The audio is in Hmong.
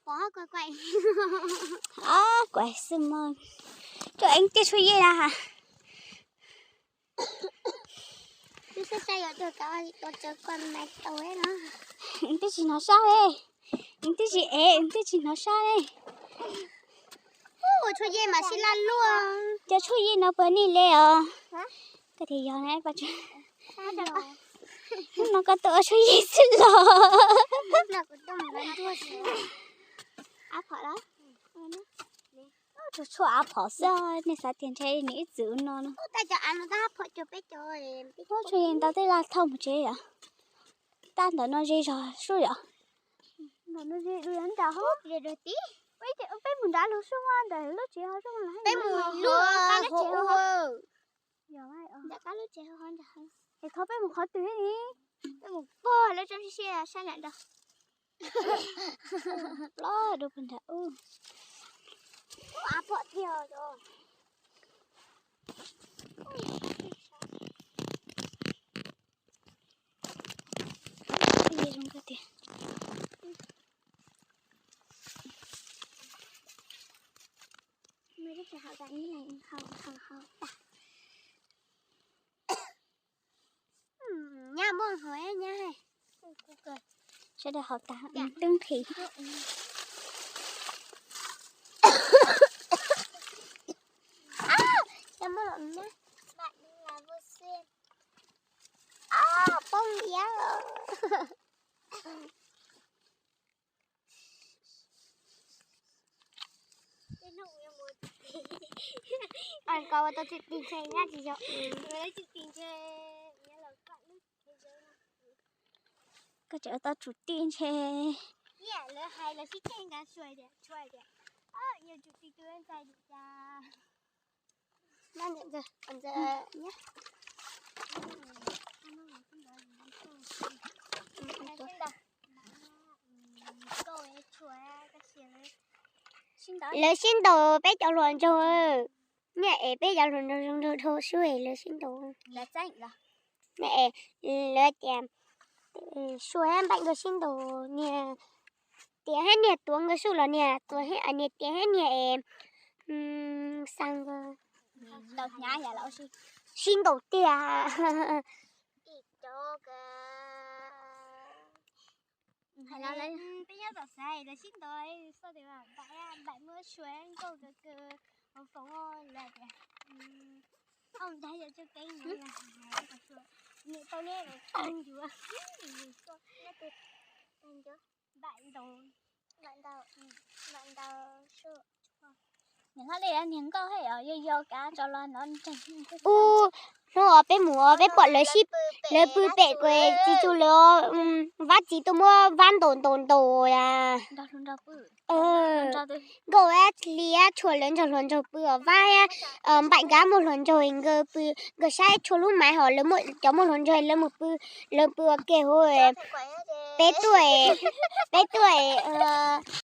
Kuav xwb mog. Coj eeb tej tshuaj yej na ha. Twb saib saib yuav tuag kav ua tsav kua mais tau no. Eeb twb tsis hnov sab li. Eeb twb tsis ev, eeb twb tsis hnov sab li. Tshuaj yej mas sib laj luaj. Cov tshuaj yej no puas nej li os? Koj tias yog na. Hnub no koj tuaj ua tshuaj yej xwb los? Av phom los? Tus tshuaj av phom xwb, nej xav tias ntshe nws ib txwm no no. Ua tshuaj yej ntau tej laj thauj mus tsev yom. Tab ntawm no ze zog sub yom. Ntawm no ze nrad hauv. Peb mus nrad lug sub ntawm lub tsev hauv. Peb mus lub qab lub tsev hauv. Es thov peb mus qhov twg li? Peb mus pog lub roob siab siab sab nram nrad. Plob dua pog nrad ub. Av phom thiab os. Zoo kawg tiag. Nyab muaj hauv nyab. Sawv daws haus tas, twb nqhis. Poob iab. Koj tseem ua tau tsum tij ntshe. Lawv hais lawv sib ceg nkav suas tias, suas tias, yog tsum tij tus ntxhais li cas. Lawv sib ntaus peb cov hluas nraug. Niag es peb cov hluas nraug zoo nraug dhau sub es lawv sib ntaus. Niag es lawv tias Sua thiab Npaim nkawd sib ntaus, niag Tiav thiab niag Tuav nkawd sub los niag Tuav, niag Tiav thiab niag es Xas nkawd sib ntaus tiag. Peb nyob tom xav lawv sib ntaus, Npaim muab Sua nkauj nkawd hauv foom lawm tias, Au, nrog yog tsuj keeb, niam tau neb tag ncuav. Npaim ntaus, Npaim ntaus Sua. Niam hlob li niag nkauj thiab os, yog yau kav tso los nov ntseeg. Ub, hnub uas peb mus peb pom lawv sib, lawv pw pem kuv txiv tsu lawv, Vab txiv tuaj muab Vab ntaus ntaus ntaus a. Nkauj thiab Hli thiab Tshuas lawv nrog hluas nraug pw os, Vab thiab Npaim nkawd muaj hluas nraug nkawd pw, nkawd saib Tshuas lub maiv hos lawv muaj cov muaj hluas nraug lawv mus pw, lawv pw ua ke hauv. Peb tuaj, peb tuaj